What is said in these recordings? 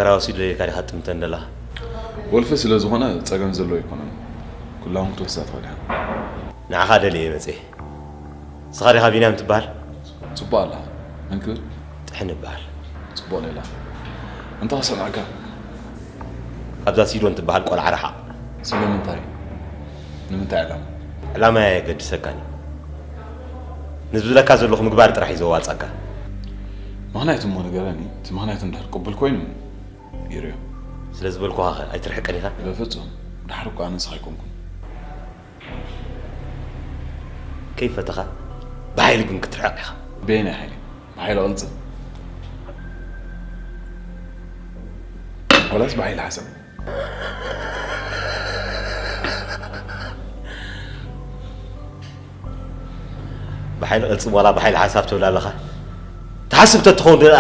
ራውሲ ደሊልካ ዲኻ ትጥምተን ዘለኻ? ወልፊ ስለ ዝኾነ ጸገም ዘለዎ ኣይኮነን። ኩላውን ክትወስዳ ትኽእል ኢኻ። ንዓኻ ደልየ እየ መጽየ። ንስኻ ዲኻ ቢንያም ትበሃል? ጽቡቕ ኣለኻ። መን ክብል? ጥሕን እበሃል። ጽቡቕ ሌላ። እንታይ ክሰምዓካ? ካብዛ ሲዶን ትበሃል ቆልዓ ርሓቕ። ስለምንታይ? ንምንታይ ዕላማ? ዕላማ ኣየገድሰካን እዩ። ንዝብለካ ዘለኹ ምግባር ጥራሕ እዩ ዘዋጻካ። ምኽንያት እሞ ንገረኒ። እቲ ምኽንያት እንድሕር ቅቡል ኮይኑ ይርዮ። ስለ ዝበልኩኻ ኸ ኣይትርሕቅን ኢኻ? በፍጹም። ድሓር እኮ ኣነ ንስኻ ኣይኮንኩን። ከይፈተኻ ብሓይሊ ግን ክትርሕቕ ኢኻ። በየናይ ሓይሊ? ብሓይሊ ቅልጽም? ወላስ ብሓይሊ ሓሳብ? ብሓይሊ ቅልጽም ዋላ ብሓይሊ ሓሳብ ትብል ኣለኻ? ትሓስብ ተትኸውን ደኣ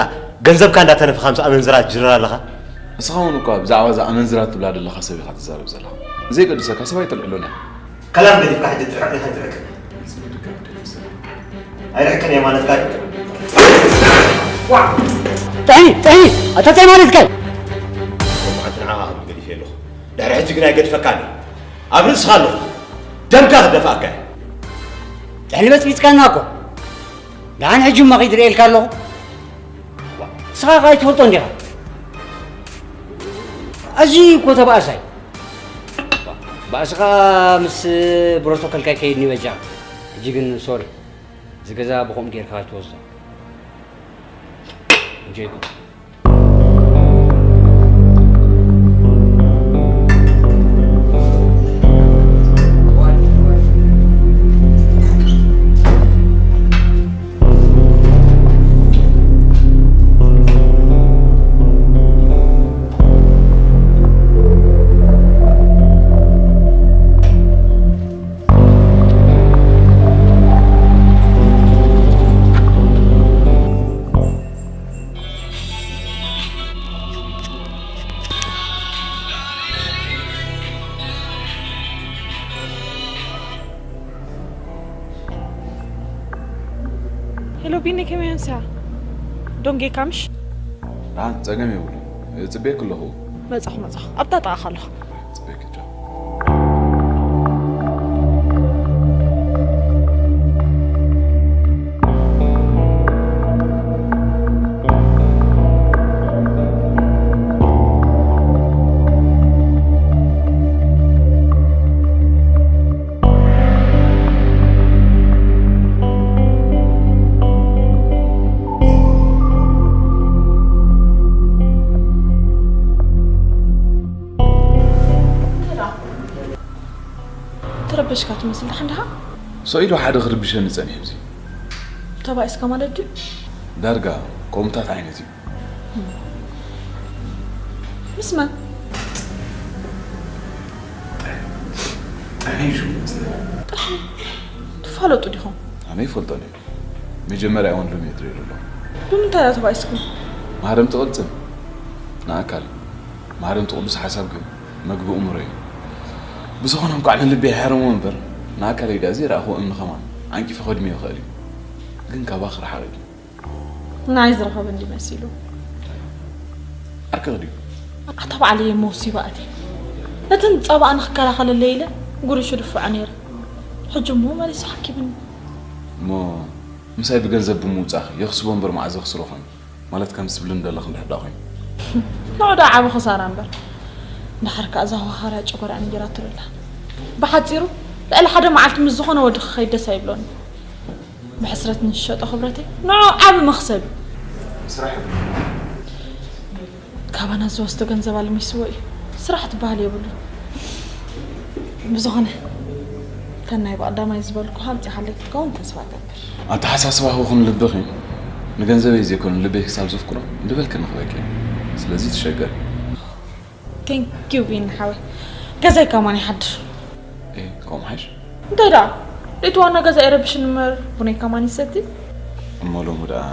ገንዘብካ እንዳተነፈኻ ምስ ኣመንዝራ ትጅርር ኣለኻ? ንስኻ እውን እኳ ብዛዕባ እዛ ኣመንዝራ ትብላ ዘለኻ ሰብ ኢኻ ትዛረብ ዘለኻ። ዘይገድሰካ ሰብ ኣይተልዕሎን ኢኻ። ከላም ገዲፍካ ሕጂ ትርሕቕ ኢኻ ኣይትርሕቅን? ኣይርሕቅን እየ ማለትካ እዩ። ጥዕኒ፣ ጥዕኒ፣ ኣታ ታይ ማለትካ እዩ? ሎማዓንቲ ንዓኻ ከም ገዲፈ ኣለኹ። ድሕሪ ሕጂ ግን ኣይገድፈካን እየ። ኣብ ርእስኻ ኣለኹ። ደምካ ክደፍኣካ እየ። ጥዕኒ በጽቢጽካና እኮ። ደሓን ሕጂ እሞ ኺድ ርእየልካ ኣለኹ። ንስኻ ኸኣ ኣይትፈልጦን ዲኻ? ኣዝዩ እኮ ተባእሳይ። ባእስኻ ምስ ፕሮቶኮልካ ይከይድ ኒ በጃ። ሕጂ ግን ሶሪ። እዚ ገዛ ብኸምኡ ጌርካ ኣይትወስዶ። እንጆይኩም። ሄሎ ቢኒ፣ ከመይ ኣምስያ? ዶንጌ ካምሽ? ደሓን፣ ጸገም የብሉን። እጽበየኪ ኣለኹ። መጻኹ፣ መጻኹ። ኣብታ ጥቓኻ ኣለኹ። ጽበየኪ፣ ቻው። ተረበሽካ ትመስል፣ ደሓን ዲኻ? ሰኢዱ ሓደ ክርብሸኒ ጸኒሑ፣ እዚ ተባኢስካ ማለት ድዩ? ዳርጋ ከምኡታት ዓይነት እዩ። ምስ መን? ጥሕኒ እዩ ሽሙ መሰለኝ። ጥሕኒ? ትፋለጡ ዲኹም? ኣነ ይፈልጦን እየ። መጀመርያ እውን ሎሚ እየ ዝርእየሉ ኣለኹ። ብምንታይ እያ ተባኢስኩም? ማህረምቲ ቅልጽም። ንኣካል። ማህረምቲ ቅዱስ ሓሳብ ግን መግቢ እምሮ እዩ። ብዝኾነ እንኳዕ ንልቢ ይሓርሞ እምበር፣ ንኣካለይ ድኣ ዘይረኣኽዎ እምኒ ከማን ዓንቂፈ ከድምዮ ይኽእል እዩ። ግን ካባኺ ርሓቕ ኢሉ። ንዓይ ዝረኸበ እንዲ መሲሉ። ኣርክኽ ድዩ? ኣታ ባዕለይ እሞ ወሲባ ኣትየ። ነተን ጸባኣ ንኽከላኸለለይ ኢለ ጉርሹ ድፍዖ ነይረ። ሕጂ እሞ መሊሱ ሓኪምኒ። እሞ ምሳይ ብገንዘብ ብምውጻእኺ የኽስቦ እምበር መዓዝ የኽስሮ ኾን? ማለት ከምዚ ትብልኒ ዘለኺ እንድሕር ደኣ ኮይኑ። ንዑ ደኣ ዓቢ ኽሳራ እምበር። እንድሓር ከኣ እዛ ዋኻርያ ጨጎራኣኒ ገይራቶ ደላ። ብሓጺሩ ልዕሊ ሓደ መዓልቲ ምስ ዝኾነ ወዲ ክኸይድ ደስ ኣይብሎኒ። ብሕስረት ንዝሸጦ ክብረተይ ንዑ ዓቢ መኽሰብ እዩ። ስራሕ ካባና ዝወስዶ ገንዘብ ኣልሚስዎ እዩ። ስራሕ ትበሃል የብሉን። ብዝኾነ እተን ናይ ብቐዳማይ ዝበልኩኻ ኣምጺኻለይ ክትከውን ተስፋ እገብር። ኣተሓሳስባኺ ይኹን ልብኺ ንገንዘበይ ዘይኮነ ልበይ ክሳብ ዘፍቅሮ እንድበልኪ ንኽበኪ። ስለዚ ትሸገሪ። Thank you ቢኒ ሓወይ። ገዛይ ከማን ይሓድር። ኤ፣ ከምኡ ምሓሽ። እንታይ ደኣ? ለይቲ ዋና ገዛ ኣይረብሽን እምበር ቡነይ ከማን ይሰቲ። እሞ ሎሚ ደኣ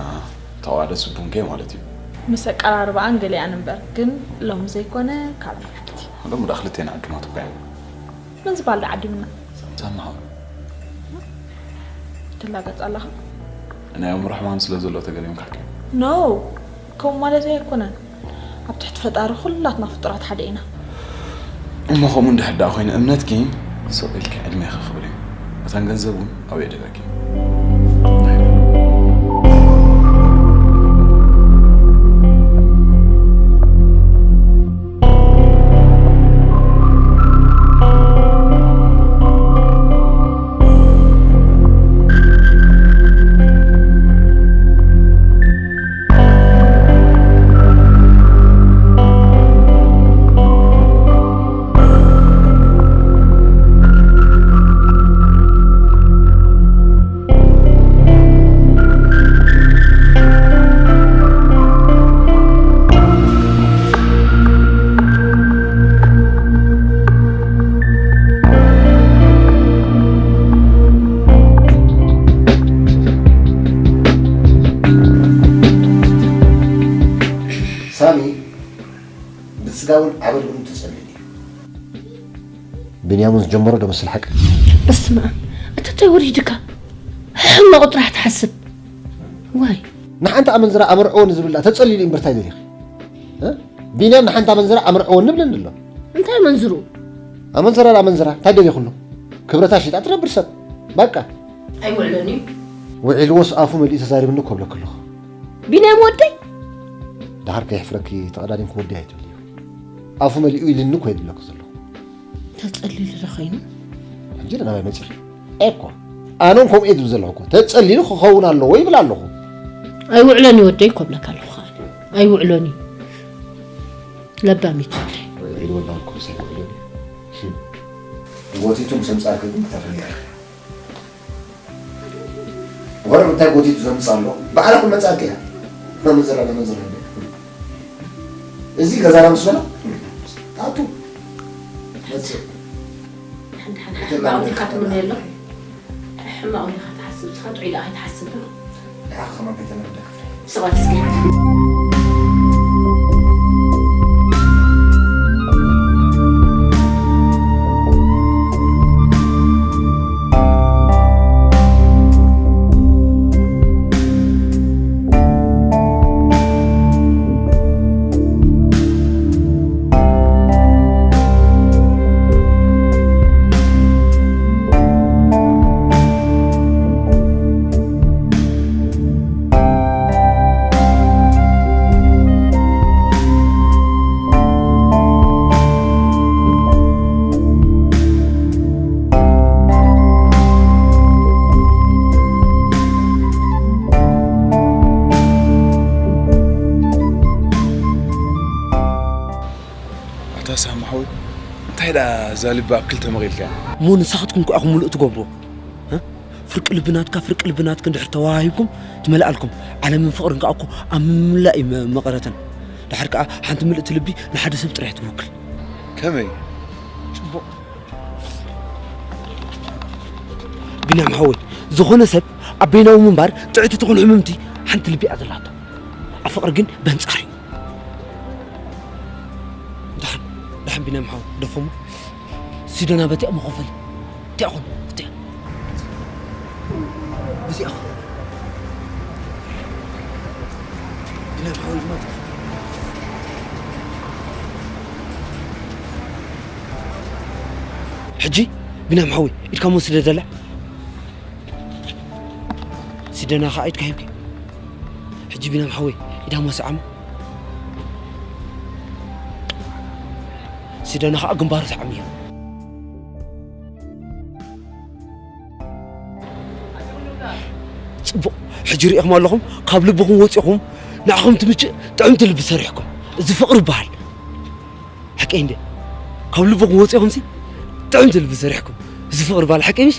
ተዋደስ ቡንከ ማለት እዩ። ምስ ኣቀራርባኣን ገሊኣን እምበር ግን ሎሚ ዘይኮነ ካብ ናይ ሓንቲ። ሎሚ ደኣ ክልቴና ዕዱማት እኮ ኢና። መን ዝበሃል ደኣ ዓዲምና? ሳማ ሓወይ። ትላገጽ ኣለኻ? ናይ ኣእምሮ ሕማም ስለ ዘሎ ተገሪምካ ሓኪም። ኖ፣ ከምኡ ማለተይ ኣይኮነን። ኣብ ትሕቲ ፈጣሪ ኩላትና ፍጡራት ሓደ ኢና። እሞ ከምኡ እንድሕር ደኣ ኮይኑ እምነትኪ ስቕ ኢልኪ ዕድሜኺ ክብል እዩ። መታን ገንዘብ እውን ኣብኡ የድህበኪ። ሳሚ ብስጋ እውን ዓበል እውን ተጸልል እዩ። ብንያምን ዝጀመሮ ዶ መስል ሓቂ? በስመ ኣብ። እቲ እንታይ ወሪድካ? ሕማቕ ጥራሕ ትሓስብ። ዋይ። ንሓንቲ ኣመንዝራ ኣመርዕዎ ንዝብላ ተጸሊሉ እምበር እንታይ ደሊኺ? እ? ቢንያም ንሓንቲ ኣመንዝራ ኣመርዕዎ ንብለኒ ኣሎ። እንታይ መንዝሩ? ኣመንዝራ ኣመንዝራ እንታይ ደሊኹ ኣሎ? ክብረታ ሽጣ ትነብር ሰብ። በቃ። ኣይውዕሎን እዩ። ውዒልዎስ ኣፉ መሊኡ ተዛሪብኒ እኮ ብለኪ ኣለኹ። ቢንያም ወደይ? ደሓር ከየሕፍረኪ ተቐዳዲምኪ ወደይ ኣይትብልዮ። ኣፉ መሊኡ ኢልኒ እኮ እዩ ዝብለኪ ዘለኹ። ተጸሊሉ ዶ ኸይኑ? ሕጂ ዶ ናባይ መጺኺ? ኤኮ። ኣነ እውን ከምኡ እየ ዝብል ዘለኹ እኮ። ተጸሊሉ ክኸውን ኣለዎ ይብል ኣለኹ። ኣይውዕሎን እዩ ወደይ እኮ እብለካ ኣለኹ ከኣ። ኣይውዕሎን እዩ። ለባሚት ወደይ። ኢልዎ ኣለኹ እኮ፣ ኣይውዕሎን እዩ። ጎቲቱ ምስ ኣምጻእኪ ግን ክተፍርያ ኢኺ። ወረ እንታይ ጎቲቱ ዘምጽእ ኣሎ? ባዕላ ክመጽኣኪ እያ። መመንዝራ፣ መመንዝራ እንደ። እዚ ገዛና ምስ በላ፣ ኣቱ። መጽእ። ደሓን፣ ደሓን፣ ሕማቕ ዲኻ ትምነየሉ? ሕማቕ ዲኻ ትሓስብ? ንስኻ ጥዑይ ደኣ ኣይትሓስብ ዶ? ንዓኻ ከማን ከይተለምደ። ስቓት እስኪ። ኣታ ሳሚ ሓወይ፣ እንታይ ደኣ እዛ ልቢ ኣብ ክልተ መቒልካያ? እሞ ንስኻትኩም ከኣ ኢኹም ምሉእ ትገብርዎ። እ? ፍርቂ ልቢ ናትካ፣ ፍርቂ ልቢ ናትክን እንድሕር ተዋሃሂብኩም፣ ትመልኣልኩም። ዓለምን ፍቕርን ከኣ እኮ ኣብ ምምላእ እዩ መ-፣ መቐረተን። ደሓር ከኣ ሓንቲ ምልእቲ ልቢ ንሓደ ሰብ ጥራይ ትውክል። ከመይ? ጽቡቕ። ቢንያም ሓወይ፣ ዝኾነ ሰብ ኣብ በይናዊ ምንባር ጥዕቲ ትኹን ሕምምቲ ሓንቲ ልቢ እያ ዘላቶ። ኣብ ፍቕሪ ግን በንጻር እዩ። ደሓን፣ ደሓን ቢንያም ሓወይ፣ ደፈሞ። ሲደና በቲኣ መኸፈሊ። እቲኣ ኹን፣ እቲኣ። እዚኣ ኹን። ቢንያም ሓወይ፣ ዝመጽእ። ሕጂ ቢንያም ሓወይ፣ ኢድካ እሞ ስደደላ። ሲደና ኸዓ ኢድካ ሂብኪ። ሕጂ ቢንያም ሓወይ፣ ኢዳ እሞ ስዓማ። ሲደና ኸዓ ግንባሩ ስዓምዮ። ጽቡቕ። ሕጂ ሪኢኹም ኣለኹም፣ ካብ ልብኹም ወጺኹም፣ ንዓኹም ትምችእ ጥዕምቲ ልቢ ሰሪሕኩም። እዚ ፍቕሪ ይበሃል። ሓቀይ እንደ ካብ ልብኹም ወጺኹምሲ ጥዕምቲ ልቢ ሰሪሕኩም። እዚ ፍቕሪ ይበሃል። ሓቀይ ምሽ?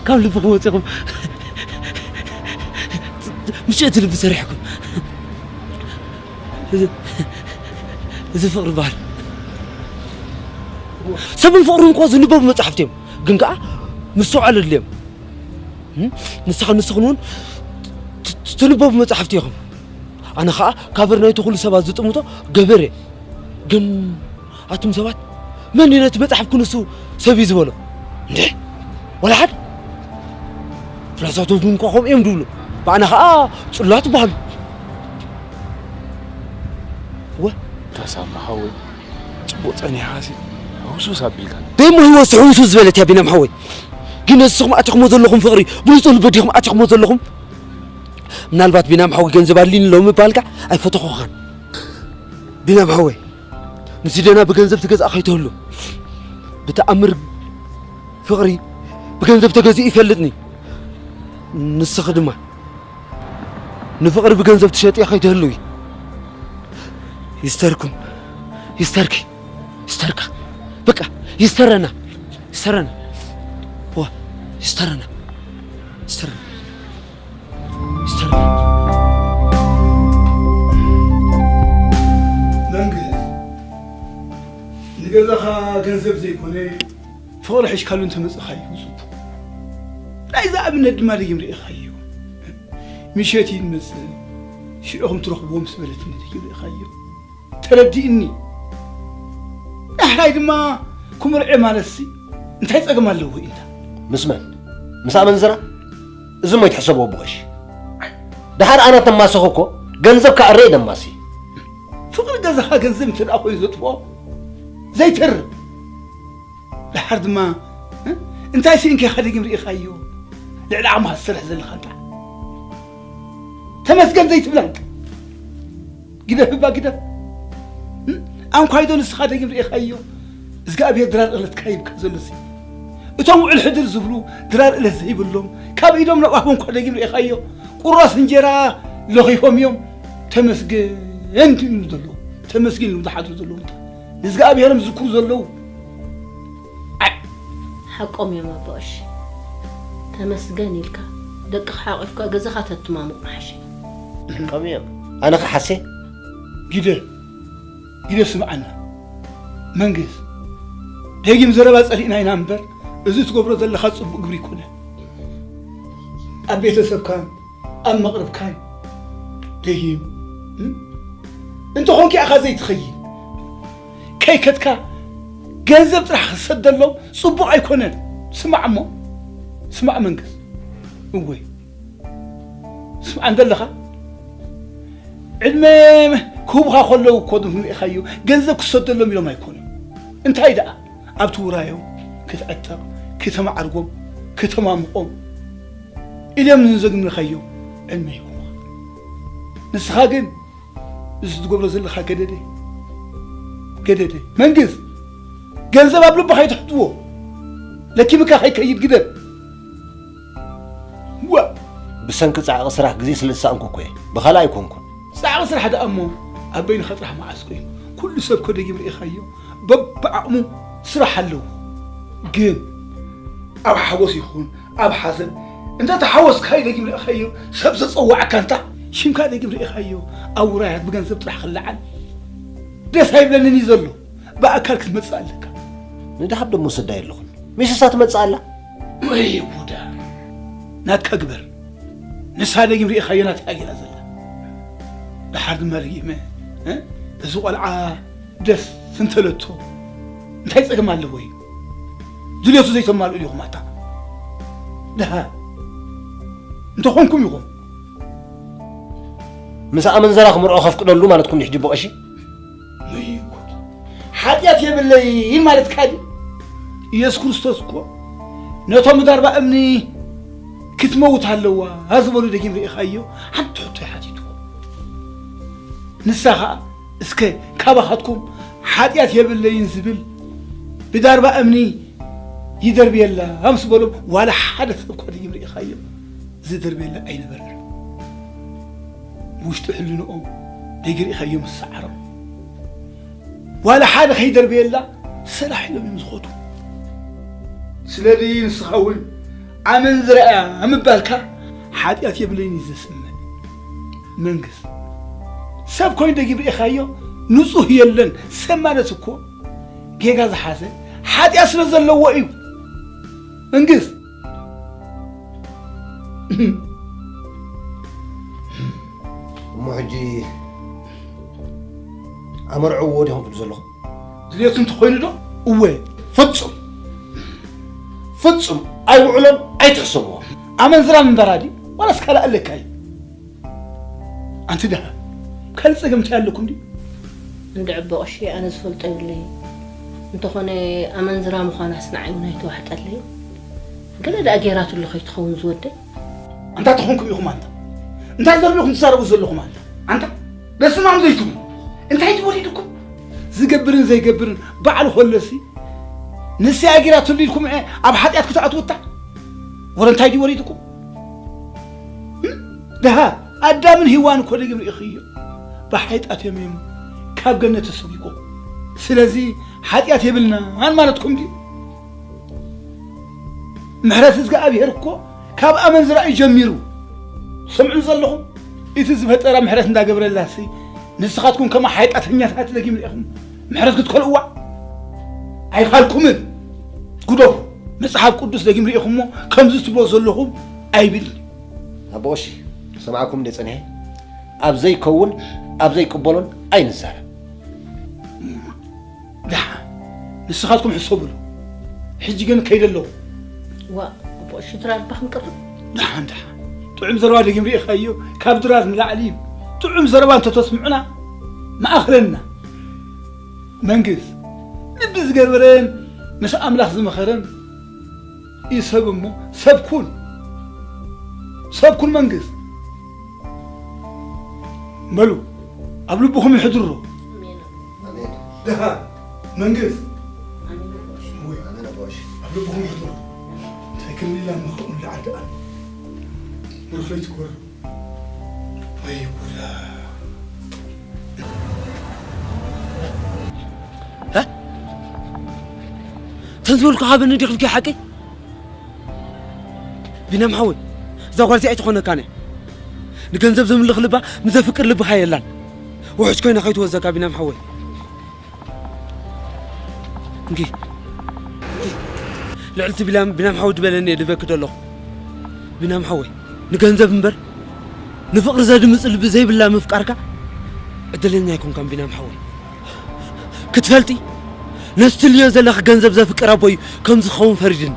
ካብ ልብኹም ወጺኹም ምሽእቲ ልቢ ሰሪሕኩም። እዚ፣ እዚ ፍቕሪ ይበሃል። ሰብን ፍቕርን እኮ ዝንበቡ መጻሕፍቲ እዮም። ግን ከኣ ምስትውዓል ኣድልዮም። እም? ንስኻ ንስኽን እውን ት-፣ ት-፣ ትንበቡ መጻሕፍቲ ኢኹም። ኣነ ኸኣ ካቨር ናይቲ ኩሉ ሰባት ዝጥምቶ ገበረ። ግን ኣቱም ሰባት፣ መን እዩ ነቲ መጽሓፍ ክንሱ ሰብ እዩ ዝበሎ? እንዴ? ወላ ሓደ? ናሳቶም እውን እኳ ከምኡ እዮም ድብሉ። ብኣና ኸዓ ጽላት በሃሉ። ወ ታሳማ ሓወይ፣ ጽቡቕ ጸኒሓ ሲ ህውስውስ ኣቢልካ። ደሞ ህይወት ሕውስውስ ዝበለት እያ ቢናም ሓወይ። ግን ንስኹም ኣቲኹሞ ዘለኹም ፍቕሪ ብሉጽ ልቢ ዲኹም ኣቲኹሞ ዘለኹም? ምናልባት ቢናም ሓወይ ገንዘብ ኣድልይኒ ኣሎ ምባልካ ኣይፈተኹኻን። ቢናም ሓወይ ንሲደና ብገንዘብ ትገዝኣ ከይትህሉ። ብተኣምር ፍቕሪ ብገንዘብ ተገዚኡ ይፈልጥኒ። ንስኺ ድማ ንፍቕሪ ብገንዘብ ትሸጥዮ ከይትህልዊ። ይስተርኩም፣ ይስተርኪ፣ ይስተርካ። በቃ ይስተረና፣ ይስተረና። ዋ፣ ይስተረና፣ ይስተረና፣ ይስተረና። መንግስት ንገዛኻ ገንዘብ ዘይኮነ ፍቕሪ ሒዝካሉ እንተመጽእኻ እዩ ጽቡቕ። ናይዚ ኣብነት ድማ ደጊም ርኢኻዮ። ምሸት እዩ ዝመጽእ፣ ሽዑኹም ትረኽብዎ ምስ በለትኒ ደጊም ርኢኻዮ። ተረዲእኒ። ዳሕራይ ድማ ክምርዐ ማለትሲ እንታይ ጸገም ኣለዎ ኢንታ? ምስ መን? ምስ ኣመንዝራ? እዚ እሞ ይትሕሰቦ ኣቦ ቀሺ። ደሓር ኣነ ተማሰኹ እኮ ገንዘብ ከዕረ እየ ደማሲ። ፍቕሪ ገዛኻ ገንዘብ እንተ ደኣ ኮይኑ ዘጥፍኦ ዘይተርፍ። ደሓር ድማ፣ እ? እንታይ ስኢንካ ኢኻ ደጊም ርኢኻዮ? ልዕሊ ዓቕምኻ ትሰርሕ ዘለኻ እንታ። ተመስገን ዘይትብላ እንታ። ግደፍ እባ ግደፍ። እ? ኣንኳይዶ ንስኻ ደጊም ርኢኻዮ? እግዚኣብሔር ድራር እለትካ ይብካ ዘሎሲ። እቶም ውዕል ሕድር ዝብሉ ድራር እለት ዘይብሎም፣ ካብ ኢዶም ናብ ኣፎም እኳ ደጊም ርኢኻዮ? ቁራስ እንጀራ ለኺፎም እዮም። ተመስገን ይብሉ ዘለዉ። ተመስገን ይብሉ ዝሓድሩ ዘለዉ እንታ። ንእግዚኣብሔርም ዝዝክሩ ዘለዉ። ኣይ! ሓቆም እዮም ኣቦ ቀሺ። ተመስገን ኢልካ ደቅኻ ሓቒፍካ ገዛኻ ተትማሙቕ ምሓሸ። ሓቆም እዮም። ኣነ ኸ ሓሴ? ግደ፣ ግደ ስምዓና። መንግስ፣ ደጊም ዘረባ ጸሊእና ኢና እምበር፣ እዚ ትገብሮ ዘለኻ ጽቡቕ ግብሪ ኣይኮነን። ኣብ ቤተሰብካን ኣብ መቕርብካን ደጊም፣ እም? እንተኾንኪ ኢኻ ዘይትኸይድ። ከይከድካ ገንዘብ ጥራሕ ክሰደሎም ጽቡቕ ኣይኮነን። ስማዕ እሞ፣ ስማዕ መንግስ። እወይ፣ ስማዕ እንደለኻ፣ ዕድመ ክህቡኻ ከለዉ እኮ ርኢኻዮ፣ ገንዘብ ክሰደሎም ኢሎም ኣይኮኑን። እንታይ ደኣ፣ ኣብቲ ውራዮም ክትዕጠቕ፣ ክተማዕርጎም፣ ክተማምቖም ኢሎም ንዘግምልኻዮ ዕድመ ሂቦምኻ። ንስኻ ግን እዚ ትገብሮ ዘለኻ ገደደ፣ ገደደ። መንግስ፣ ገንዘብ ኣብ ልብኻ ኣይትሕትዎ። ለኪምካ ከይከይድ ግደፍ። ዋ! ብሰንኪ ጻዕቂ ስራሕ ግዜ ስለ ዝሰኣንኩ እኮ እየ። ብኻልእ ኣይኮንኩን። ጻዕቂ ስራሕ ደኣ እሞ ኣብ በይንኻ ጥራሕ መዓስ ኮይኑ? ኩሉ ሰብ እኮ ደጊም ርኢኻዮ። በብዓቕሙ ስራሕ ኣለዎ። ግን ኣብ ሓጎስ ይኹን ኣብ ሓዘን እንተ ተሓወስካ እዩ ደጊም ርኢኻዮ። ሰብ ዘጸዋዕካ እንታ ሽምካ ደጊም ርኢኻዮ። ኣብ ውራያት ብገንዘብ ጥራሕ ክለዓል ደስ ኣይብለንን እዩ ዘሎ። ብኣካል ክትመጽእ ኣለካ። ንደሃብ ደሞ ሰዳይ ኣለኹን። ሚስሳ ትመጽእ ኣላ። ወይ ጉዳ። ናትካ ግበር። ንሳ ደጊም ርኢኻዮ ናትካ ጌራ ዘላ። ደሓር ድማ ርኢመ፣ እ? እዚ ቆልዓ ደስ እንተለቶ እንታይ ጸገም ኣለዎ እዩ? ድልየቱ ዘይተማልኡ ኢኹም ኣታ። ደሃ እንተኾንኩም ኢኹም። ምስ ኣመንዘራ ክምርዖ ከፍቅደሉ ማለትኩም ድዩ ሕጂ ቦቐሺ? ወይ ጉድ! ሓጢኣት የብለይን ማለትካ ድዩ? ኢየሱስ ክርስቶስ እኮ ነቶም ብዳርባ እምኒ ክትመውት ኣለዋ ዝበሉ ደጊም ርኢኻዮ? ሓንቲ ሕቶ እዩ ሓቲትዎ። ንሳ ኸኣ እስከ ካባኻትኩም ሓጢኣት የብለይን ዝብል ብዳርባ እምኒ ይደርብየላ ምስ በሎም ዋላ ሓደ ሰብ እኳ ደጊም ርኢኻዮ ዝደርብየላ ኣይነበረን። ውሽጢ ሕልንኦም ደጊም ርኢኻዮም ዝሰዓሮም። ዋላ ሓደ ከይደርበየላ ሰላሕ ኢሎም እዮም ዝኸዱ። ስለዚ ንስኻ እውን ኣመንዝራ እያ ምባልካ ሓጢኣት የብለይን እዩ ዘስምዕ። መንግስ ሰብ ኮይኑ ደጊም ርኢኻዮ ንጹህ የለን። ሰብ ማለት እኮ ጌጋ ዝሓዘ ሓጢኣት ስለ ዘለዎ እዩ። መንግስ እሞ ሕጂ ኣመርዕዎ ዲኹም ትብሉ ዘለኹም? ድልየቱ እንተኾይኑ ዶ? እወ። ፍጹም፣ ፍጹም ኣይውዕሎን ኣይትሕሰብዎ። ኣመንዝራ ምንባራ ድዩ ዋላስ ካልእ ኣለካ እዩ? ኣንቲ ደሃ ካልእ ጸገም እንታይ ኣለኩም ድዩ? እንድዒ ኣቦ ቀሺ፣ ኣነ ዝፈልጦ የብለይን። እንተኾነ ኣመንዝራ ምዃናስ ንዓይ እውን ኣይተዋሕጠለይን። ገለ ደኣ ጌራትሉ ከይትኸውን ዝወደይ። ኣንታ ተኾንኩም ኢኹም ኣንታ እንታይ ዘለኹም ትዛረቡ ዘለኹም ኣንታ ኣንታ ደስማም ዘይትብሉ እንታይ ድዩ ወሪድኩም? ዝገብርን ዘይገብርን ባዕሉ ከለሲ ንስያ ጌራትሉ ኢልኩም እ ኣብ ሓጢኣት ክትኣትውታ ወረ እንታይ ድዩ ወሪድኩም? ደሃ ኣዳምን ሂዋን እኮ ደጊም ርኢኽዮ ብሓይጣት እዮም እዮም ካብ ገነት ተሰጒጎም። ስለዚ ሓጢኣት የብልናን ማለትኩም ድዩ? ምሕረት እግዚኣብሔር እኮ ካብ ኣመንዝራ እዩ ጀሚሩ። ሰምዑ ዘለኹም? እቲ ዝፈጠራ ምሕረት እንዳገበረላሲ ንስኻትኩም ከማ ሓይጣተኛታት ደጊም ርኢኹም ምሕረት ክትከልእዋ ኣይፋልኩምን። ግደፉ። መጽሓፍ ቅዱስ ደጊም ርኢኹሞ ከምዚ ትብሎ ዘለኹም ኣይብል። ኣቦ ቀሺ ሰማዕኩም እንደ ጸኒሐ ኣብ ዘይከውን ኣብ ዘይቅበሎን ኣይንዛረብ። ደሓን ንስኻትኩም ሕሰብሉ። ሕጂ ግን ከይደ ኣለኹ። ዋ ኣቦ ቀሺ ድራር ባኽ ንቅርብ። ደሓን ደሓን ጥዑም ዘረባ ደጊም ርኢኻዮ ካብ ድራር ንላዕሊ እዩ። ጥዑም ዘረባ እንተተስምዑና መኣኽለና። መንግስ ልቢ ዝገበረን ምስ ኣምላኽ ዝመኸረን እዩ ሰብ እሞ ሰብ ኩን። ሰብ ኩን መንግስ በሉ ኣብ ልብኹም ይሕድሮ። ኣሜን። ደሃ መንግስ ኣሜን ኣቦ ቀሺ። ወይ ኣሜን ኣቦ ቀሺ። ኣብ ልብኹም ይሕድሮ። እንታይ ክንብል ኢና ንኸውን ለዓል ደኣ ንርኽለይ ትግበሩ። ወይ ጉዳ። እ? ተን ዝበልኩ ሃበኒ ዲኽልኪ ሓቂ? ቢንያም ሓወይ፣ እዛ ጓል እዚኣ ኣይትኾነካን እያ። ንገንዘብ ዘምልኽ ልባ ንዘፍቅር ልብኻ የላን። ውሑጅ ኮይና ከይትወዘካ ቢንያም ሓወይ። እንኪ ልዕልቲ ቢላም ቢናም ሓወይ ድበለኒ እየ ድበኪ ደለኹ። ቢናም ሓወይ ንገንዘብ እምበር ንፍቕሪ ዘድምፅ ልቢ ዘይብላ ምፍቃርካ ዕድለኛ ኣይኮንካን ቢናም ሓወይ። ክትፈልጢ ነዚ ትልዮ ዘለኺ ገንዘብ ዘፍቅር ኣቦይ ከም ዝኸውን ፈሪድኒ።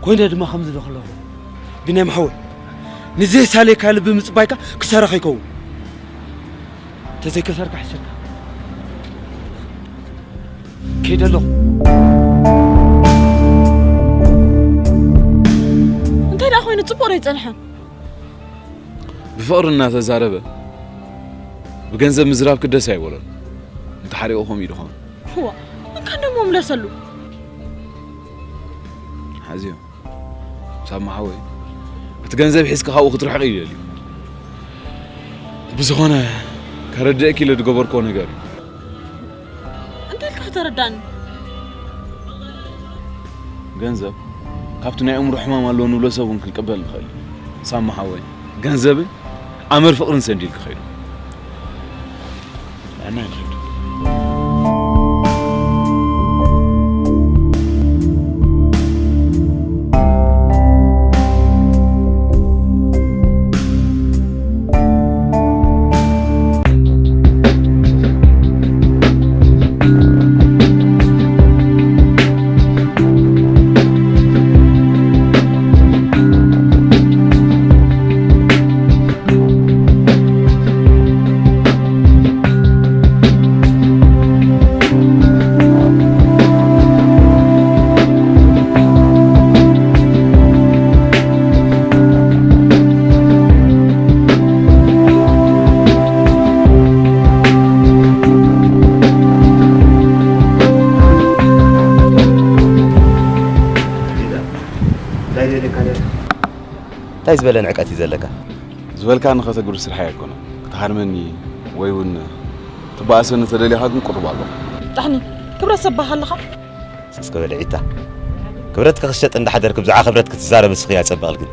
ኮይነ ድማ ከምዚ ኢለ ከለኹ ቢናም ሓወይ ንዘይሳለካ ልቢ ምፅባይካ ክሳራ ከይከውን። ተዘይከሰርካ ሕሰካ ከይደ ኣለኹ። እንታይ ደኣ ኮይኑ ጽቡቕ ዶ ይጸንሐ? ብፍቕሪ እናተዛረበ ብገንዘብ ምዝራብ ክደስ ኣይበሎን። እንተሓሪቑ ከምኡ እዩ ድኾን። ዋ እንካ ደሞ ምለሰሉ። ሓዚዮ ሳማ ሓወይ እቲ ገንዘብ ሒዝካ ካብኡ ክትርሕቕ እዩ ደልዩ። ብዝኾነ ከረድእኪ ኢለ ዝገበርክዎ ነገር እዩ። እንታይ ኢልካ ከተረዳእኒ? ገንዘብ ካብቲ ናይ ኣእምሮ ሕማም ኣለዎ ንብሎ ሰብ እውን ክንቅበል ንኽእል እዩ። ሳማ ሓወይ ገንዘብን ኣመር ፍቕርን ሰንዲልኪ ኸይዱ። ንዕና ንኸይድ። እንታይ ዝበለ ንዕቀት እዩ ዘለካ? ዝበልካኒ ከተግብር ስርሓይ ኣይኮነን። ክትሃርመኒ ወይ እውን ትበኣሰኒ ተደሊኻ ግን ቅሩብ ኣለኹ። ጣሕኒ፣ ክብረት ሰብ ባህ ኣለኻ? ስስከ በለ ዒታ። ክብረትካ ክሸጥ እንዳሓደርክ ብዛዕባ ክብረት ክትዛረብ እስኺ ኣጸብቕልክን።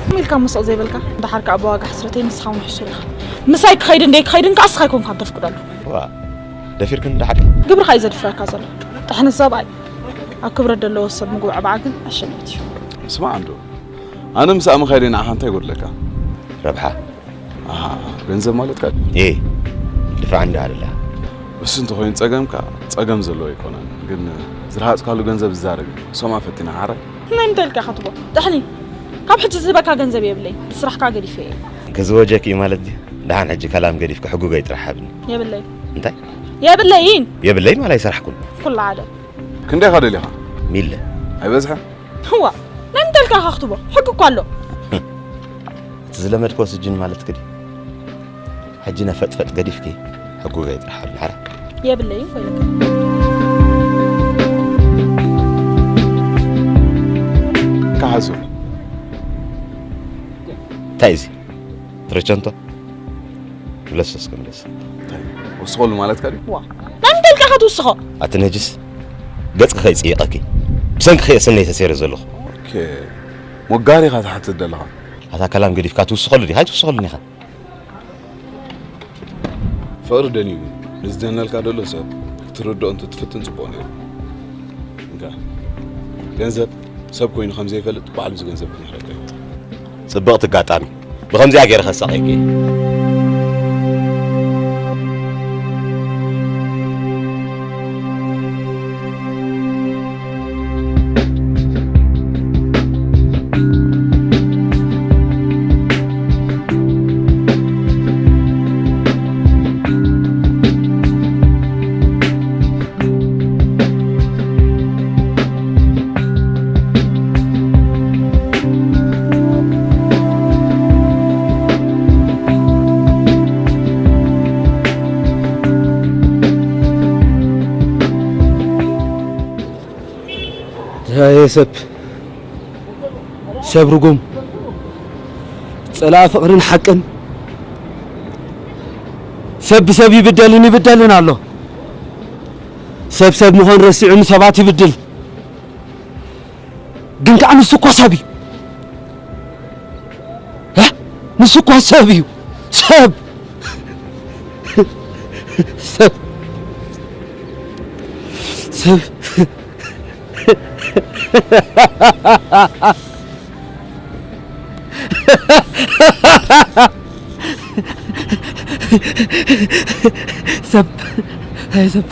ከመይ ኢልካ ምስቕ ዘይበልካ? ደሓር ከኣ ብዋጋ ሕስረተይ ንስኻ እውን ሕሱር ኢኻ። ምሳይ ክኸይድን ደይክኸይድን ከኣ እስኻ ኣይኮንካን ተፍቅደሉ። ዋ፣ ደፊርክን ደሓር? ግብርኻ እዩ ዘድፍረካ ዘሎ። ጣሕኒ ሰብኣይ፣ ኣብ ክብረት ዘለዎ ሰብ ምጉብዕባዕ ግን ኣሸናፊት እዩ። ስማዕ እንዶ፣ ኣነ ምሳእ ምኻደይ ንዓኻ እንታይ ይጎድለካ? ረብሓ። ኣሃ፣ ገንዘብ ማለትካ ድዩ? እየ፣ ድፋዕ እንዳ ኣለኻ። እሱ እንተኾይኑ ጸገምካ ጸገም ዘለዎ ኣይኮነን፣ ግን ዝረሃጽካሉ ገንዘብ ዝዛረብ እዩ። ሰምዓ ፈቲና ሓራይ። ናይ ምንታይ ኢልካ ኢኻ ትብሎ? ጥሕኒ። ካብ ሕጂ ዝህበካ ገንዘብ የብለይ። ብስራሕካ ገዲፈ እየ። ክዝወጀኪ ማለት ድዩ? ደሓን ሕጂ ከላም ገዲፍኪ ሕጉገይ ጥራሕ ሃብኒ። የብለይ። እንታይ? የብለይን። የብለይን ዋላ ኣይሰራሕኩን። ኩሉ ሓደ። ክንደይ ኢኻ ደሊኻ? ሚለ። ኣይበዝሐን? እዋ፣ ናይ ምንታይ ኢልካ ኢኻ ክትብሎ? ሕጊ እኮ ኣሎ። እቲ ዝለመድክዎ ስጅን ማለት ክዲ። ሕጂ ነፈጥፈጥ ገዲፍኪ ሕጉገይ ጥራሕ ሓራ። የብለይን ኮይልካ። ከሓሱ። እንታይ እዚ? ትረቸንቶ? ምለስ እስከ ምለስ። እንታይ? ወስኸሉ ማለትካ ድዩ? ዋ፣ ናይ ምንታይ ኢልካ ኢኻ ትውስኾ? ኣቲ ነጅስ፣ ገጽኪ ከይጽይቐኪ። ብሰንኪ ከየ ስነይ ተሰይረ ዘለኹ። ኦኬ። ሞጋሪኻ ትሓትት ዘለኻ። ኣታ ከላም ገዲፍካ ትውስኸሉ ዲኻ? ኣይትውስኸሉን ኢኻ። ፍቕሪ ደልዩ እዩ። ንዝደነልካ ደሎ ሰብ ክትርድኦ እንተትፍትን ጽቡቕ ነይሩ። እንካ፣ ገንዘብ ሰብ ኮይኑ ከም ዘይፈልጥ ባዕሉ እዚ ገንዘብ ክምህረካ እዩ። ጽብቕቲ ኣጋጣሚ። ብኸምዚኣ ገይረ ከሳቕየኪ እየ። ድሃየ ሰብ፣ ሰብ ርጉም፣ ጸላኢ ፍቕርን ሓቅን፣ ሰብ ብሰብ ይብደልን ይብደልን ኣሎ። ሰብ ሰብ ምዃን ረሲዑ ንሰባት ይብድል። ግን ከዓ ንሱ እኮ ሰብ እዩ። እ? ንሱ እኮ ሰብ እዩ። ሰብ። ሰብ። ሰብ። ሰብ። ኣይ ሰብ።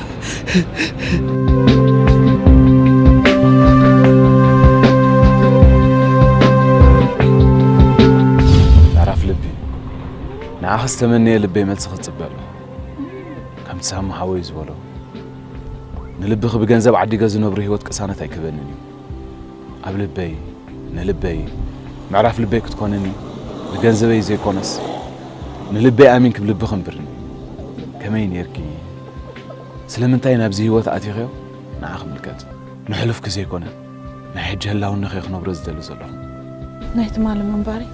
ምዕራፍ ልቢ፣ ንዓኺ ዝተመነየ ልበይ መልሲ ክጽበ ኣለኹ። ከምቲ ሳሚ ሓወይ ዝበሎ፣ ንልብኺ ብገንዘብ ዓዲገ ዝነብሮ ህይወት ቅሳነት ኣይክበንን እዩ። ኣብ ልበይ፣ ንልበይ፣ ምዕራፍ ልበይ ክትኮንኒ፣ ንገንዘበይ ዘይኮነስ፣ ንልበይ ኣሚንኪ ብልብኺ እንብርኒ። ከመይ ኔርኪ? ስለምንታይ ናብዚ ህይወት ኣቲኽዮ? ንዓኺ ምልከት። ንሕሉፍኪ ዘይኮነ፣ ናይ ሕጂ ህላውነኺ ክነብሮ ዝደሊ ዘለኹ። ናይ ትማሊ ምንባረይ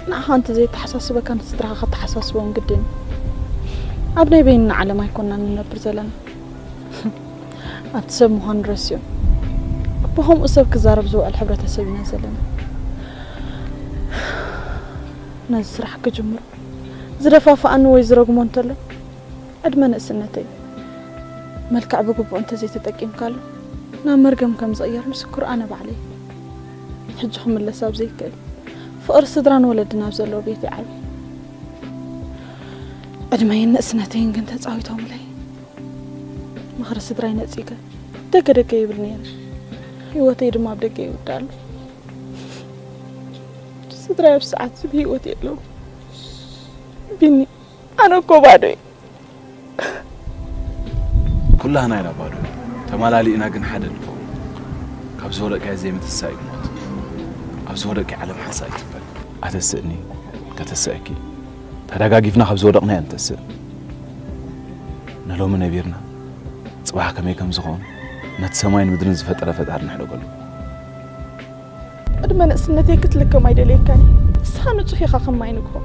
ንዓኻ እንተዘየተሓሳስበካ ንስድራኻ ከተሓሳስቦም ግድን እዩ። ኣብ ናይ በይንና ዓለም ኣይኮንናን ንነብር ዘለና። ኣብቲ ሰብ ምዃኑ ረሲዑ ብኸምኡ ሰብ ክዛረብ ዝውዕል ሕብረተሰብ ኢና ዘለና። ነዚ ስራሕ ክጅምሮ ዝደፋፍኣኒ ወይ ዝረግሞ እንተሎ ዕድመ ንእስነተይ መልክዕ ብግቡእ እንተዘይተጠቂምካሉ ናብ መርገም ከም ዝቕየር ምስክሩ ኣነ ባዕለይ። ሕጂ ክምለስ ኣብ ዘይክእል ፍቕሪ ስድራን ወለድን ኣብ ዘለዎ ቤት ይዓብየ። ዕድመይን ንእስነተይን ግን ተጻዊቶምለይ። ምኽሪ ስድራይ ነጺገ ደገ ደገ ይብል ነይረ። ህይወተይ ድማ ኣብ ደገ ይውዳእ ኣሎ። ስድራይ ኣብ ሰዓት እዚ ብህይወት የለዉ። ቢኒ፣ ኣነ እኮ ባዶ እየ። ኩላህና ኢና ባዶ፣ ተማላሊእና ግን ሓደ ንኸውን። ካብ ዝወደቅካዮ ዘይምትሳእ እዩ ሞት። ኣብ ዝወደቅካዮ ዓለም ሓንሳእ ኣይትበል። ኣተስእኒ፣ ከተስእኪ። ተደጋጊፍና ካብ ዝወደቕናዮ ንተስእ። ንሎሚ ነቢርና፣ ጽባሕ ከመይ ከም ዝኸውን፣ ነቲ ሰማይን ምድርን ዝፈጠረ ፈጣሪ ንሕደገሉ። ዕድመ ንእስነተይ ክትልከም ኣይደልየካን እየ። ንስኻ ንጹህ ኢኻ ከም ማይ ንግሆ።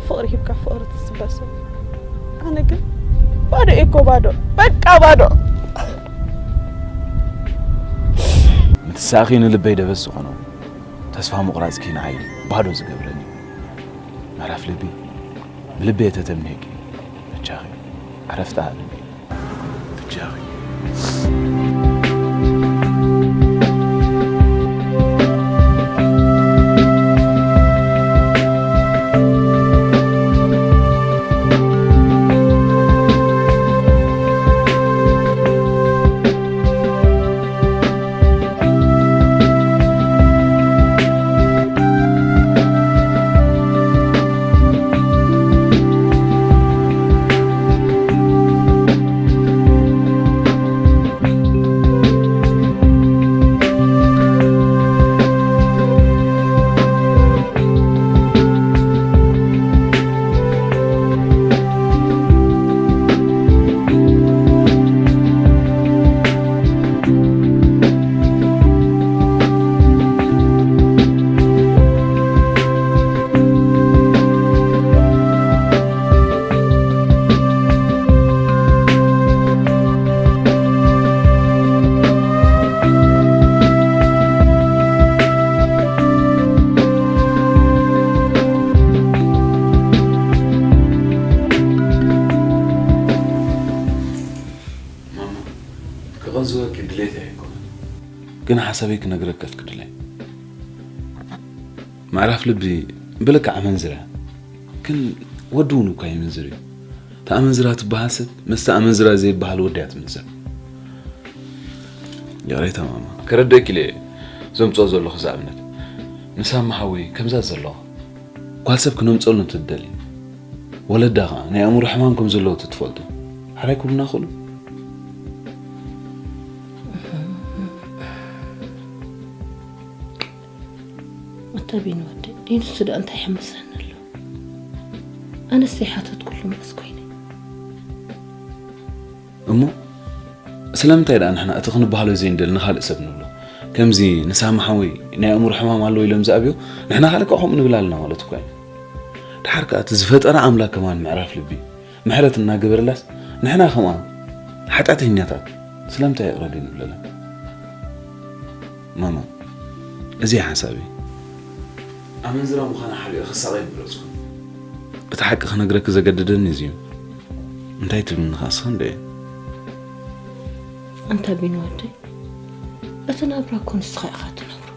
ፍቕሪ ሂብካ ፍቕሪ ትጽበ ሰብ። ኣነ ግን ባዶ እየ እኮ ባዶ። በቃ ባዶ። ምትሳእኺ ንልበይ ደበስ ዝኾኖ፣ ተስፋ ምቑራጽኪ ንዓይ ባዶ ዝገብረኒ። ምዕራፍ ልቢ፣ ብልበይ እየ ተተምኔኪ። በጃኺ፣ ዕረፍቲ ሃብኒ። በጃኺ። ክቐንዝወኪ ድሌት ኣይኮነን፣ ግን ሓሳበይ ክነግረኪ ኣፍቅድለይ። ምዕራፍ ልቢ ብልክዕ ኣመንዝራ፣ ግን ወዲ እውን እኳ ይምንዝር እዩ። እታ ኣመንዝራ ትበሃል ሰብ ምስቲ ኣመንዝራ ዘይበሃል ወዲ እያ ትምንዝር። ይቕሬታ ማማ፣ ከረደእኪ ኢለ እየ ዘምፅኦ ዘለኹ እዚ ኣብነት። ንሳማ ሓወይ ከምዛ ዘለኹ ጓል ሰብ ክነምፀሉ እንትትደሊ፣ ወለዳ ኸዓ ናይ ኣእምሮ ሕማም ከም ዘለዎ ትትፈልጡ፣ ሓራይ ክብሉና ክእሉ። ኣታ ቢኒ ወደይ፣ ንሱ ደኣ እንታይ ይሕምሰኒ ኣሎ? ኣነስ ዘይሓተትኩሉ መዓስ ኮይነ? እሞ ስለምንታይ ደኣ ንሕና እቲ ክንበሃሎ ዘይንደሊ ንኻልእ ሰብ ንብሎ? ከምዚ ንሳሚ ሓወይ ናይ ኣእምሮ ሕማም ኣለዎ ኢሎም ዝኣብዮ፣ ንሕና ካልእ ከምኡ ንብል ኣለና ማለት እኮ እዩ። ደሓር ከኣ እቲ ዝፈጠረ ኣምላክ ከማን ምዕራፍ ልቢ ምሕረት እናገበረላስ፣ ንሕና ከምኣ ሓጢኣተኛታት ስለምንታይ ይቕረ ዘይንብለላ? ማማ፣ እዚ እዩ ሓሳበይ። ኣመንዝራ ምዃና ሓሊኣ ክሳቐ ይምረጽኩ። እቲ ሓቂ ክነግረኪ ዘገደደኒ እዚ እዩ። እንታይ ትብልኒ ከኣ እስኺ እንድዒ? ኣንታ ቢኒ ወደይ፣ እቲ ናብራ እኮ ንስኻ ኢኻ ትነብሮ።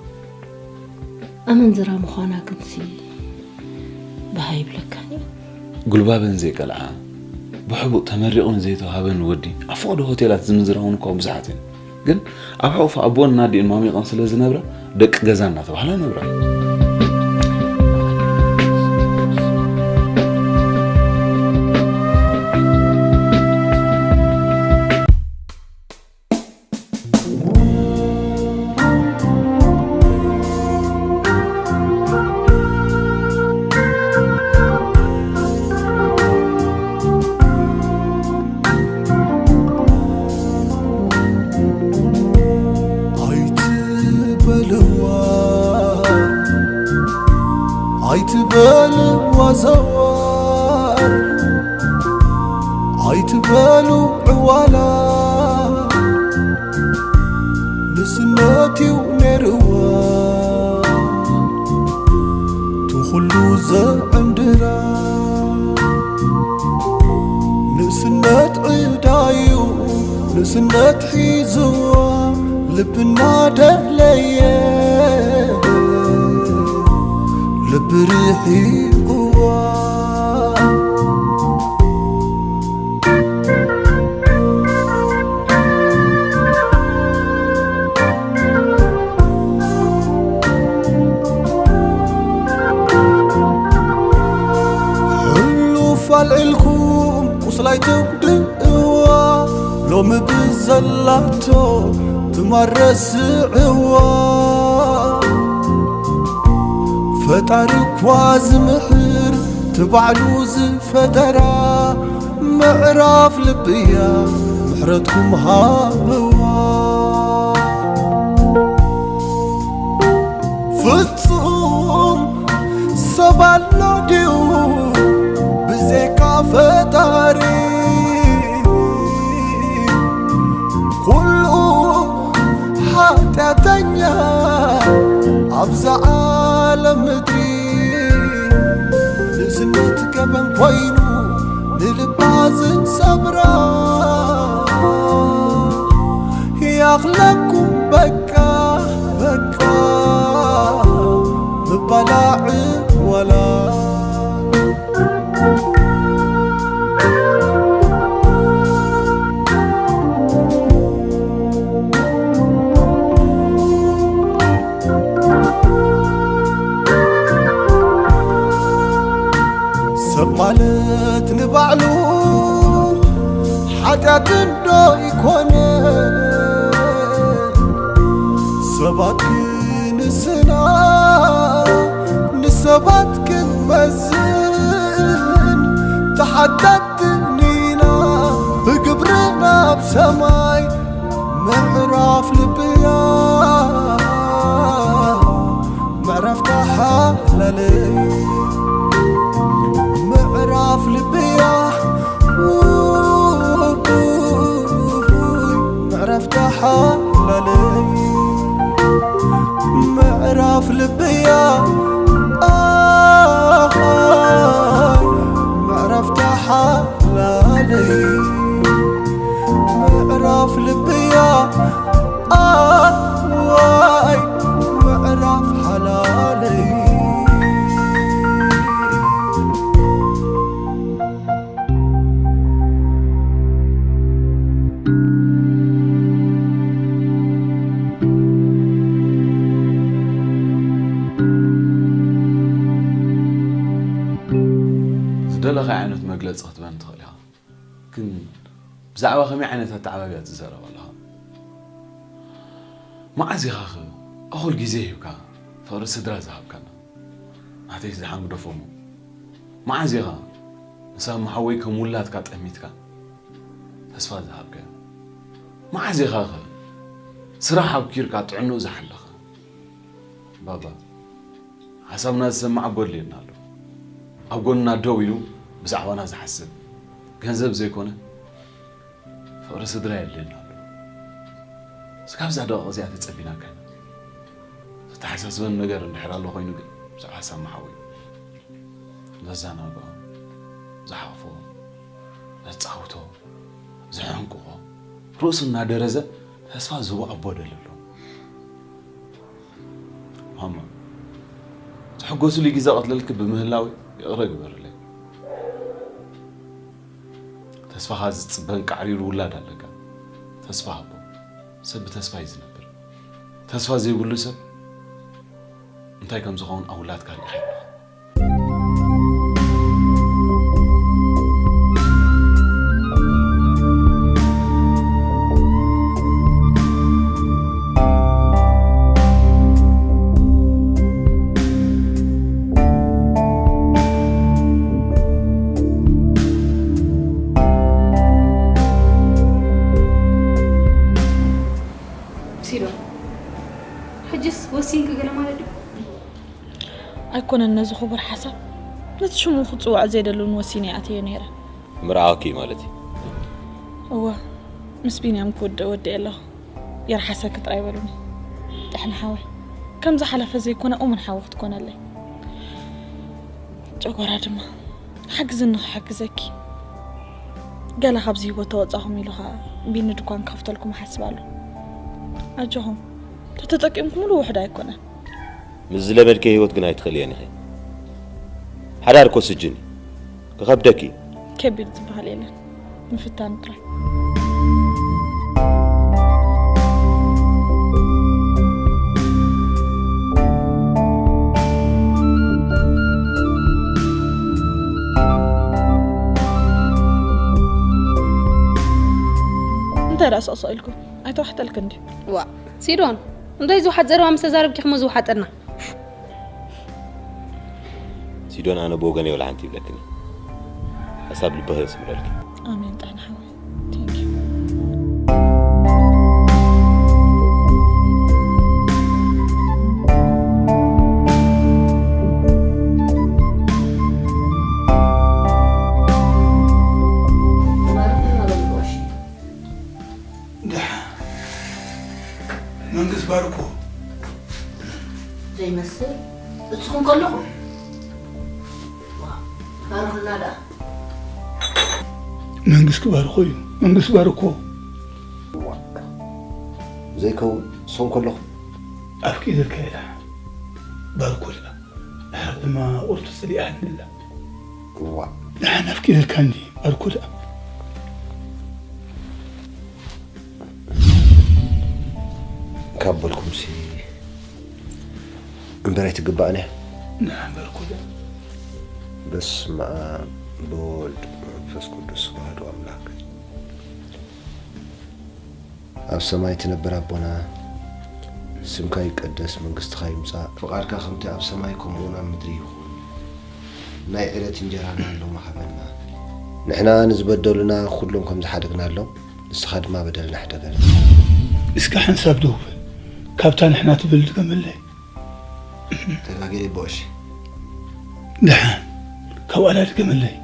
ኣመንዝራ ምዃና ግንሲ ባህ ኣይብለካን እዩ። ጉልባበን ዘይቀልዓ፣ ብሕቡእ ተመሪቑን ዘይተዋህበን ወዲ ኣብ ፈቐዶ ሆቴላት ዝምንዝራ እውን እኳ ብዙሓት እየን። ግን ኣብ ሕቑፊ ኣቦን ኣዲኡን ማሚቐን ስለ ዝነብራ፣ ደቂ ገዛ እናተባህላ ነብራ። ኣይትበልዋ፣ ኣይትበልዋ ዘዋር፣ ኣይትበሉ ዕዋላ። ንስነትዩ ነይርዋ ትኹሉ ዘዕንድራ። ንእስነት ዕዳዩ፣ ንእስነት ሒዝዋ፣ ልብና ደለየ፣ ልቢ ርሒቕዋ። ሕሉፍ ኣልዒልኩም ቁስላይ ትጉድእዋ፣ ሎሚ ብዘላቶ ትማል ረስዕዋ። ፈጣሪ እኳ ዝምሕር ትባዕሉ ዝፈጠራ፣ ምዕራፍ ልብያ ምሕረትኩም ሃብዋ። ፍጹም ሰብ ኣሎ ድዩ ብዘይካ ፈጣሪ? ኩሉ ሓጢኣተኛ ኣብዛ ዓለም ምድሪ፣ ንእስነት ገበን ኮይኑ ንልባ ዝሰብራ። ይኣኽለኩም በቃ፣ በቃ ምባላ ዕዋላ። ሰብ ማለት ንባዕሉ ሓጢኣት እንዶ ይኮነ፣ ሰባት ክንስና ንሰባት ክንመዝን ተሓተትቲ ኢና ብግብሪ ናብ ሰማይ። ምዕራፍ ልብያ ምዕራፍ ተሓላለይ፣ ምዕራፍ ልብያ ምዕራፍ ተሓላለይ፣ ምዕራፍ ልብያ ኣይ ምዕራፍ ተሓላለይ፣ ምዕራፍ ልብያ እንታይ ዓይነት መግለጺ ክትበኒ ትኽእል ኢኻ? ግን ብዛዕባ ከመይ ዓይነት ኣተዓባብያ ትዛረብ ኣለኻ? መዓዝ ኢኻ ኸ እኹል ግዜ ሂብካ ፍቕሪ ስድራ ዝሃብካና? ናተይስ ደሓን ግደፎ እሞ፣ መዓዝ ኢኻ ንሳሚ ሓወይ ከም ውላድካ ጠሚትካ ተስፋ ዝሃብካዮ? መዓዝ ኢኻ ኸ ስራሕ ኣብኪርካ ጥዕንኡ ዝሓለኻ? ባባ፣ ሓሳብና ዝሰምዕ ኣቦ ኣድልየና ኣሎ። ኣብ ጎንና ደው ኢሉ ብዛዕባና ዝሓስብ፣ ገንዘብ ዘይኮነ ፍቕሪ ስድራ የድልየና ኣሎ። እስካብዛ ደቂቕ እዚኣ ተጸቢናካ ኢና። ዘተሓሳስበን ነገር እንድሕር ኣሎ ኮይኑ ግን፣ ብዛዕባ ሓሳብ መሓወይ ዘዘናግዖ፣ ዝሓቕፎ፣ ዘጻውቶ፣ ዘሐንቅቖ፣ ርእሱ እናደረዘ ተስፋ ዝህቦ ኣቦ ደሊ ኣሎ። ማማ፣ ትሕጎስሉ ግዜ ቀትለልኪ ብምህላወይ ይቕረ ግበርለይ። ተስፋኻ ዝጽበን ቃዕሪሩ ውላድ ኣለካ። ተስፋ ሃቦ። ሰብ ብተስፋ እዩ ዝነብር። ተስፋ ዘይብሉ ሰብ እንታይ ከም ዝኸውን ኣብ ውላድካ ርኢኻ ኣለኻ። ሲዶ፣ ሕጅስ ወሲንኪ ገለ ማለት ድዩ? ኣይኮነን ነዚ ክቡር ሓሳብ፣ ነቲ ሽሙ ክጽዋዕ ዘይደልን ወሲነ ኣትየ ነይረ። ምርዓወኪ ማለት እዩ። እወ፣ ምስ ቢንያም ክውድእ ወዲኤ ኣለኹ። የርሓሰኪ ጥራይ በሉኒ። ጥሕኒ ሓወይ፣ ከም ዝሓለፈ ዘይኮነ እሙን ሓዊ ክትኮነለይ። ጨጎራ ድማ፣ ሓግዝኒ ክሕግዘኪ። ገለ ካብዚ ህይወት ተወጻኹም ኢሉ ኸኣ ቢኒ ድኳን ክኸፍተልኩም እሓስብ ኣሎ። ኣጆኹም፣ ተተጠቂምኩምሉ ውሑድ ኣይኮነን። ምስ ዝለመድክዮ ህይወት ግን ኣይትኽእልየን ኢኺ። ሓዳር እኮ ስጅን እዩ። ክኸብደኪ እዩ። ከቢድ ዝበሃል የለን፣ ምፍታን ጥራይ። እንታይ ደኣ ስቕስቕ ኢልኩም? ኣይተዋሕጠልክን ድዩ? ዋእ፣ ሲዶን፣ እንታይ ዝውሓጥ ዘረባ ምስ ተዛረብኪ እሞ ዝውሓጠና? ሲዶን፣ ኣነ ብወገነይ ወላ ሓንቲ ይብለክን እየ። ሓሳብ ልብኺ የስምረልኪ። ኣሜን፣ ጥዕና ሓወይ። Thank you። ደሓን። መንግስት ባርኮ። ዘይመስል። እስኹም ከለኹም? ዋ፣ ባርኹልና ደኣ። መንግስት ክባርኮ እዩ። መንግስት ባርኮ። ዋ፣ ዘይከውን። እስኹም ከለኹም? ኣፍቂደልካ እየ ደሓን። ባርኮ ደኣ። ድሓር ድማ ቁርቱ ጽሊኣኒ ኣላ። እዋእ። ደሓን ኣፍቂደልካ እንዲ ባርኮ ደኣ። ካብ በልኩምሲ እምበር ኣይትግባእን እያ። ደሓን ባርኮ ደኣ። በስመ ኣብ በወልድ መንፈስ ቅዱስ ኣሐዱ ኣምላክ። ኣብ ሰማይ ትነብር ኣቦና፣ ስምካ ይቀደስ፣ መንግስትኻ ይምጻእ፣ ፍቓድካ ከምቲ ኣብ ሰማይ ከምኡ እውን ኣብ ምድሪ ይኹን። ናይ ዕለት እንጀራና ሎሚ ሃበና። ንሕና ንዝበደሉና ኩሎም ከም ዝሓደግናሎም፣ ንስኻ ድማ በደልና ሕደገልና። እስከ ሓንሳብ ደው በል። ካብታ ንሕና ትብል ድገመለይ። ተጋጊየ እየ ኣቦ ቀሺ። ደሓን፣ ካብኣ ድገመለይ።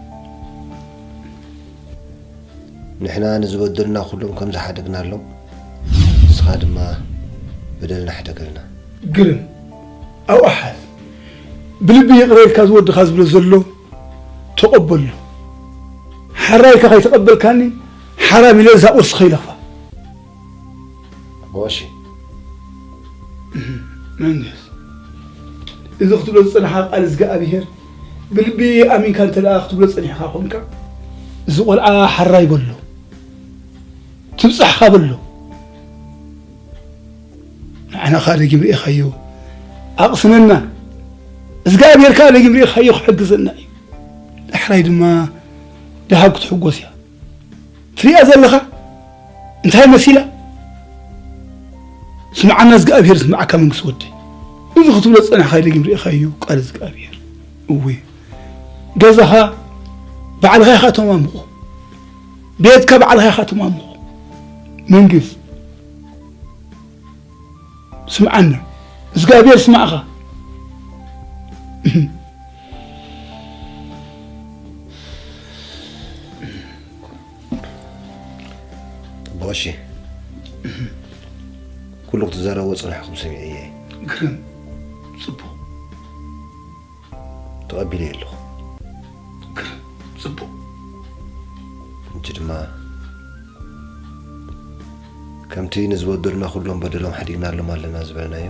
ንሕና ንዝበደሉና ኩሎም ከም ዝሓደግናሎም፣ ንስኻ ድማ በደልና ሕደገልና። ግርም፣ ኣብኡ ሓዝ። ብልቢ ይቕረ ኢልካ ዝወድኻ ዝብሎ ዘሎ ተቐበሎ። ሓራይ ኢልካ ከይተቐበልካኒ፣ ሓራም ኢለ እዛ ቁርሲ ከይለኽፋ። ኣቦ ቀሺ። መንግስ፣ እዚ ክትብሎ ዝጸናሕካ ቃል እዝግኣብሄር ብልቢ ኣሚንካ እንተ ደኣ ክትብሎ ጸኒሕካ ኮንካ፣ እዚ ቆልዓ ሓራይ በሎ፣ ትብጻሕካ በሎ። ንዓና ከኣ ደጊም ርኢኻዮ፣ ኣቕስነና። እዝግኣብሄር ከኣ ደጊም ርኢኻዮ ክሕግዘና እዩ። ሕራይ ድማ ደሃብ ክትሕጎስ እያ። ትሪኣ ዘለኻ እንታይ መሲላ? ስምዓና፣ እዝግኣብሄር ዝስምዓካ መንግስቲ ወደይ። እዚ ክትብሎ ዝጸናሕካዮ ደጊም ርኢኻዮ ቃል እዝግኣብሄር። እወ፣ ገዛኻ ባዕልኻ ኢኻ ተማምቖ። ቤትካ ባዕልኻ ኢኻ ተማምቖ። መንግስት ስምዓና፣ እግዚኣብሔር ስማዕኻ። ኣቦ ቀሺ፣ ኩሉ ክትዛረብዎ ጸናሕኩም ሰሚዐ እየ። ግርም፣ ጽቡቕ። ተቐቢለዮ ኣለኹ። ግርም፣ ጽቡቕ። ሕጂ ድማ ከምቲ ንዝበደሉና ኩሎም በደሎም ሓዲግናሎም ኣለና ዝበልናዮ፣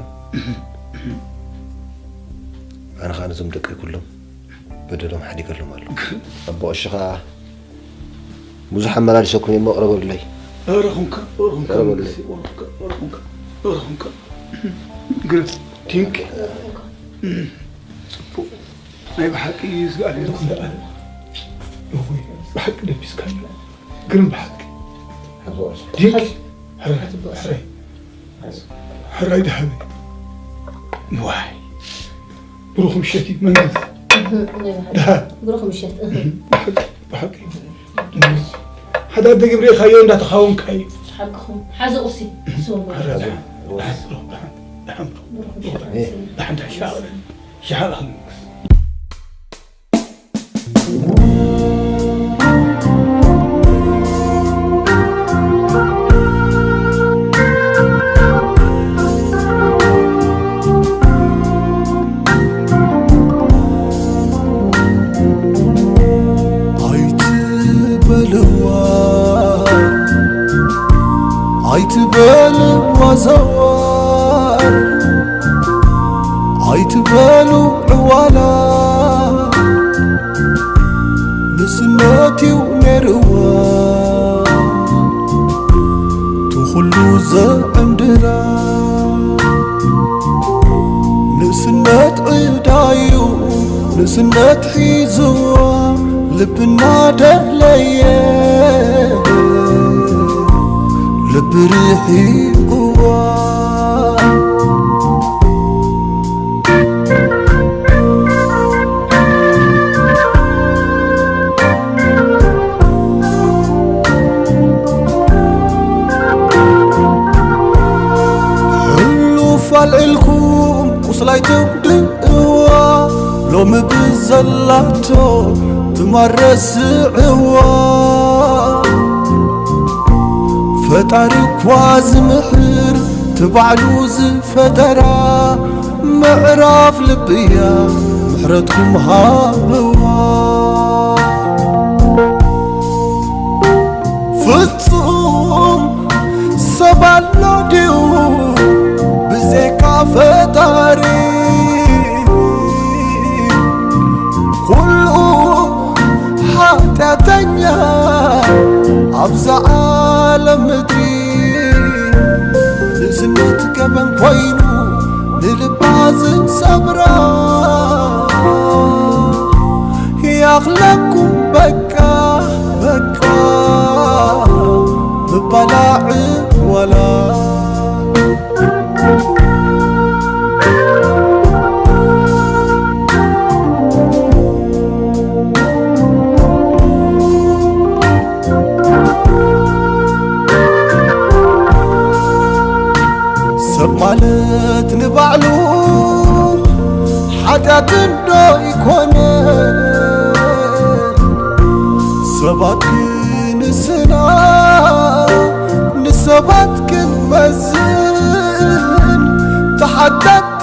ኣነ ኸኣ ነዞም ደቀይ ኩሎም በደሎም ሓዲገሎም ኣለኹ። ኣቦ ቀሺ ኸኣ ብዙሕ ኣመላሊሰኩም እየ እሞ ቅረበሉለይ። ኧረ ኹንካ፣ ኧረ ኹንካ፣ ቅረበሉለይ። ኧረ ኹንካ፣ ኧረ ኹንካ፣ ኧረ ኹንካ። ግርም፣ ቲንክ። ጽቡቕ። ናይ ብሓቂ እግዚኣብሔር ይኹን ደኣ። እወ፣ ብሓቂ ደቢስካዮ። ግርም ብሓቂ። ዲንክ? ሕራይ፣ ሕራይ። ሕራይ ደሃበይ። ዋይ። ብሩኽ ምሸት እዩ፣ መንግስት። እህ፣ ናይ ብሓቂ። ደሃ። ብሩኽ ምሸት፣ እህ። ብሓቂ፣ ብሓቂ። መንግስት። ሓዳር ደጊም ርኢኻዮ እንዳተኻወንካ እዩ። ሓቅኹም። ሓዚ ቁርሲ፣ ስሙ። ሕራይ ደሃ። ደሃ፣ ብሩኽ፣ ደሃ፣ ደሃ፣ ብሩኽ። ብሩኽ ምሸት። ደሃ፣ ደሃ፣ ሻቕለ። ሻቕለ መንግስት። ኣይትበልዋ፣ ኣይትበልዋ ዘዋር፣ ኣይትበሉ ዕዋላ። ንስነት እዩ ነይርዋ እቲ ኩሉ ዘዕንድራ። ንእስነት ዕዳ እዩ፣ ንእስነት ሒዝዋ፣ ልቢ እናደለየ፣ ልቢ ርሒቕዋ። ሕሉፍ ኣልዒልኩም ቁስላይ ትውድእዋ፣ ሎሚ ብዘላቶ ትማል ረስዕዋ። ፈጣሪ እኳ ዝምሕር ትባዕሉ ዝፈጠራ፣ ምዕራፍ ልብያ ምሕረትኩም ሃብዋ። ፍጹም ሰብ ኣሎ ድዩ ብዘይካ ፈጣሪ? ኩሉ ሓጢኣተኛ ኣብዛ ዓለም ምድሪ፣ ንእስነት ገበን ኮይኑ ንልባ ዝሰብራ። ያኽለኩም በቃ በቃ ምባላዕ ዋላ። ሰብ ማለት ንባዕሉ ሓጢኣት እንዶ ይኮነ። ሰባት ክንስና ንሰባት ክንመዝን ተሓተት